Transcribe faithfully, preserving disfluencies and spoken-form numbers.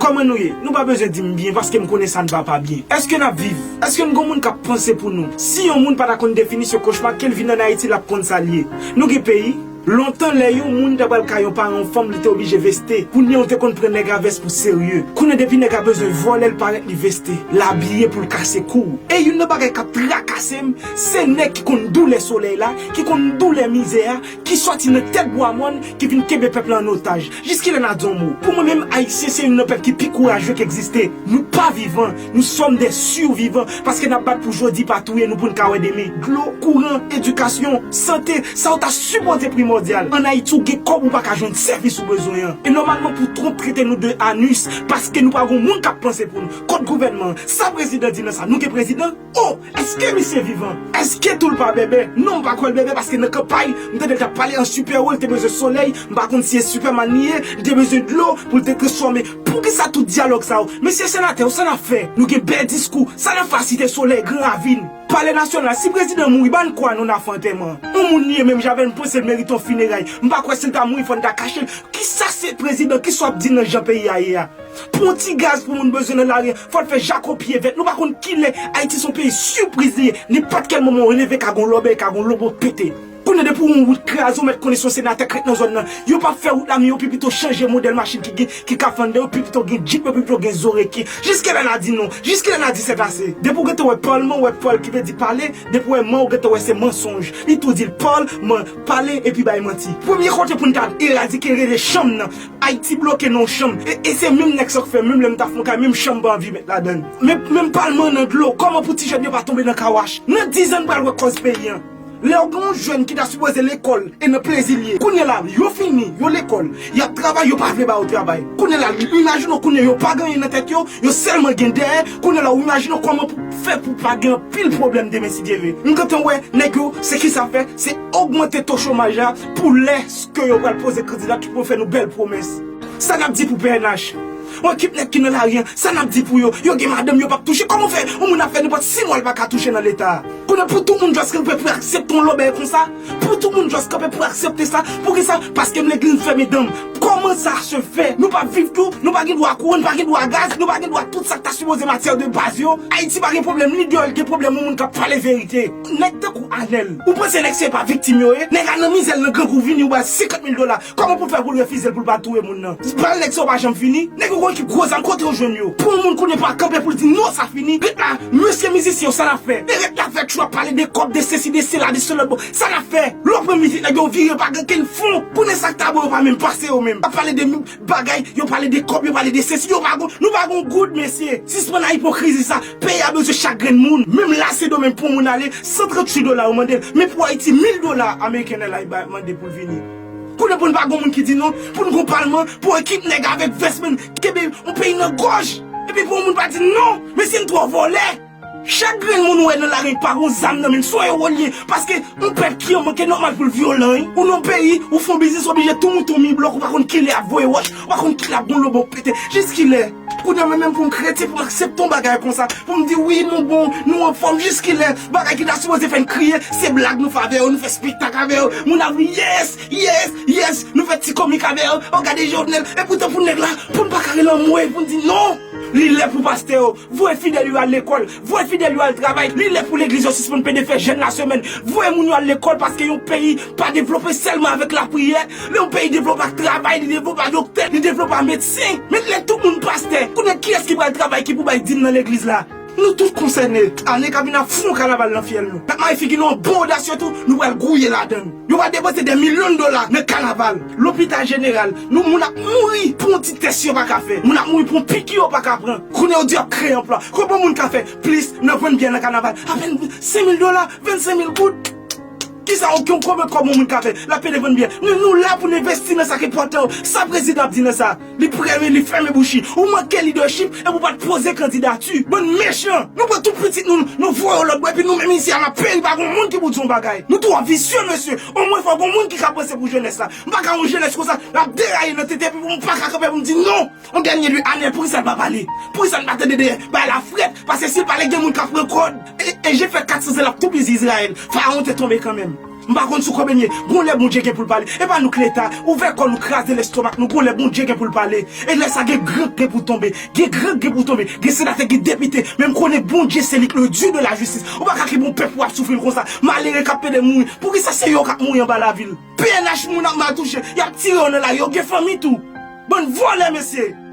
Kòman nou ye? Nou pa bezwen di m byen, paske m konnen sa n pa pa byen. Èske n ap viv? Èske n gon moun k ap panse pou nou? Si yon moun pa ta konn definisyon kochma, ke l vin ann Ayiti, l ap konn sa l ye. Nou gen peyi? Lontan, lè yon moun ta pral kay yon paran yon fanm, li te oblije veste. Kounye a, ou te konn pran nèg a vès pou serye. Kounye a, depi nèg a bezwen vòlè, l parèt, li veste. L abiye pou l kase kou. E youn nan bagay k ap trakase m, se nèg ki konn doulè solèy la, ki konn doulè mizè a, ki sòti nan tèt bwa mòn, ki vin kenbe pèp la an otaj. Jiskilè n a di yon mo? Pou mwen menm, Ayisyen se youn nan pèp ki pi kouraje ki egziste. Nou pa vivan, nous sommes des survivants, paske n ap bat pou jodi pa touye nou pou n ka wè demen. Dlo, kouran, edikasyon, sante, sa yo ta sipoze primòdyal. Ann Ayiti, ou gen kòb, ou pa ka jwenn sèvis ou bezwen an. E nòmalman, pou Trump trete nou de anus, paske nou pa gon moun k ap panse pou nou. Kot gouvènman an? Sa prezidan di nan sa? Nou gen prezidan? Oh, èske misye vivan? Èske tou l pa bèbè? Non, m pa kwè l bèbè, paske nan kanpay, m tande l t ap pale an sipè wo, l te bezwen solèy, m pa konn si se Superman li ye, li te bezwen dlo pou l te transfòme. Poukisa tout dyalòg sa yo? Mesye senatè yo, sa n ap fè? Nou gen bèl diskou, sa n ap fè a Site Solèy, Gran Ravin, Palè Nasyonal? Si prezidan mouri, ba n kwa nou n a fè antèman an. Yon moun li ye menm jan avè l, m panse l merite yon fineray. M pa kwè si l ta mouri, fò n ta kache l. Kisa se prezidan? Kisa w ap di nan jan peyi a ye a? Pou yon ti gaz pou moun bezwen nan lari a, fò l fè jako pye vèt. Nou pa konn kilè. Ayiti se yon peyi sipriz li ye. Nenpòt kèl moman w leve ka gon lòbèy, ka gon lobo pete. Kounye a depi yon wout kraze, ou mèt konnen se yon senatè k ret nan zòn nan. Yo p ap fè wout la, men yo pi pito chanje modèl machin ki gen, ki ka fè anndan, yo pi pito gen djip, yo pi pito gen zo reke. Jiskilè n a di non? Jiskilè n a di sètase? Depi w gentan wè pòl man, w wè pòl ki vle di pale, depi w wè man, ou gentan wè se mansonj. Li tou di l pòl man, pale epi bay manti. Premye kote pou n ta eradike rele chanm nan. Ayiti bloke nan yon chanm. E, e se menm nèg sa k fè, menm lè m ta fè yon kay, menm chanm m pa anvi met ladan l. Men, menm palman nan dlo, kòman pou ti jèn yo pa tonbe nan kawach? Nan diz an, n pral wè kòz peyi an. Lè w gen yon jèn ki ta sipoze lekòl, e nan plezi l ye. Kounye a la, yo fini, yo lekòl, y ap travay, yo pa vle ba yo travay. Kounye a la, imajine w, kounye a yo pa gen anyen nan tèt yo, yo sèlman gen dèyè. Kounye a la, w imajine w kòman pou fè pou pa gen anpil pwoblèm demen, si Dye vle. M gentan wè nèg yo, se kisa fè, se ogmante to chomaj la pou lè ke yo pral poze kandidati pou fè nou bèl pwomès. Sa n ap di pou P N H? Yon ekip nèg ki nan lari a, sa n ap di pou yo? Yo gen madanm, yo p ap touche. Kòman fè yon moun ap fè nenpòt sis mwa, l pa ka touche nan Leta a? Kounye a, pou tout moun just kanpe pou aksepte yon lòbèy konsa? Pou tout moun just kanpe pou aksepte sa? Poukisa? Paske m legliz, m fèmen dan m. Kòman sa se fè? Nou p ap viv tou, nou pa gen dwa kouran, nou pa gen dwa gaz, nou pa gen dwa tout sa k ta sipoze matyè de baz yo. Ayiti pa gen pwoblèm lidè, l gen pwoblèm yon moun k ap pale verite. Nèg tankou Anèl, ou panse nèg sa yo pa viktim yo ye? Nèg a nan mizè l, nan grangou, vini, ou ba l senkant mil dola. Kòman pou l fè pou l refize l, pou l pa touye moun nan? Bal nèg sa yo pa janm fini. Nèg yo gon ekip gwo zam, kote yo jwenn yo? Pou yon moun kounye a pa kanpe pou l di non, sa fini. Ret la, mesye mizisyen yo, sa n ap fè? E ret la fè tchou ap pale de kòb, de sesi, de sela, de se lòt bò. Sa n ap fè? Lè w pran mizik nèg yo, vire, pa gen kenn fon. Kounye a sa k ta bon, yo pa menm pase yo menm. Ap pale de bagay, yo pale de kòb, yo pale de sesi, yo pa gon, nou pa gon goud, mesye. Sispann ak ipokrizi sa. Peyi a bezwen chak grenn moun. Menm la, Sendomeng pou yon moun ale, san tranntuit dola yo mande l. Men pou Ayiti, mil dola ameriken nan la, yo ba, mande pou l vini. Kounye a pou n pa gon moun ki di non, pou n gon palman, pou ekip nèg avèk vès, men kenbe yon peyi nan gòj. Epi pou yon moun pa di non, mesye, n twò vòlè. Chak grenn moun ou wè nan lari pa gon zam nan men l, se yon ewo l ye. Paske yon pèp ki an manke nòmal pou l vyolan, wi. Ou nan peyi, ou fè yon biznis, oblije tou mouton mi blòk, ou pa konn kilè y ap voye wòch, ou pa konn kilè y ap gon lobo pete. Jiskilè? Kounye a mwen menm pou m kretyen, pou m aksepte yon bagay konsa, pou m di wi, nou bon, nou anfòm, jiskilè? Bagay ki ta sipoze fè n kriye, se blag nou fè avè yo, nou fè espektak avè yo. Moun ap ri, yes, yes, yes, nou fè ti komik avè yo. Oh, gade Jovenel, epoutan pou nèg la, pou n pa ka rele anmwe, pou n di non. Li lè pou pastè yo voye fidèl yo al lekòl, voye fidèl yo al travay. Li lè pou legliz yo sispann pede fè jèn lasemèn. Voye moun yo al lekòl, paske yon peyi pa devlope sèlman avèk lapriyè. Lè yon peyi devlope ak travay, li devlope ak doktè, li devlope ak medsen. Men lè tout moun pastè, kounye a kiyès ki pral travay, ki pou bay dim nan legliz la? Nou tout konsène. Ane k ap vini ap fè yon kanaval nan fyèl nou. N ap mare figi nou an bon odasye tou, nou pral gouye ladan l. Yo pral depanse dè milyon dola nan kanaval. Lopital jeneral, nou moun ap mouri pou yon ti tès yo pa ka fè. Moun ap mouri pou yon piki yo pa ka pran. Kounye a yo di y ap kreye anplwa. Konbyen moun ka fè plis nan vann byè nan kanaval? Apèn senk mil dola, vennsenk mil goud. Kisa, okenn, konbyen kòb yon moun ka fè? L ap pede vann byè. Nou, nou la pou n envesti nan sa k enpòtan yo. Sa prezidan ap di nan sa? Li prè, men li fèmen bouch li. Ou manke lidèchip, epi ou pa t poze kandidati. Bann mechan! Nou pran tout pitit nou, nou voye yo lòt bò, epi nou menm isi a n ap peri, pa gon moun ki pou di yon bagay. Nou twò visye, mesye. Omwen fò gon moun ki ka panse pou jenès la. M pa ka yon jenès konsa, l ap deraye nan tete, epi pou m pa ka kanpe pou m di non. Yon dènye lwi, Anèl, poukisa l pa pale? Poukisa n pa tande de bagay la frèt? Paske si l pale, gen moun k ap pran kòd. E, e je fè kat san zen, l ap tou plizi Izrayèl. Farawon te tonbe kanmenm. M pa konn sou konbyen n ye. Gon lè Bondye gen pou l pale. E pa nou k Leta. Ouvè kò nou, kraze lestomak nou. Gon lè Bondye gen pou l pale. E lè sa gen gran k gen pou tonbe. Gen gran k gen pou tonbe. Gen senatè, gen depite. Men m konnen Bondye se li k le Dieu de la justice. Ou pa ka kenbe yon pèp pou ap soufri l konsa. Malere k ap pede mouri. Poukisa se yo k ap mouri anba lavil? P N H moun ap mal touche. Y ap tire yo nan lari. Yo gen fanmi tou. Bann vòlè, mesye.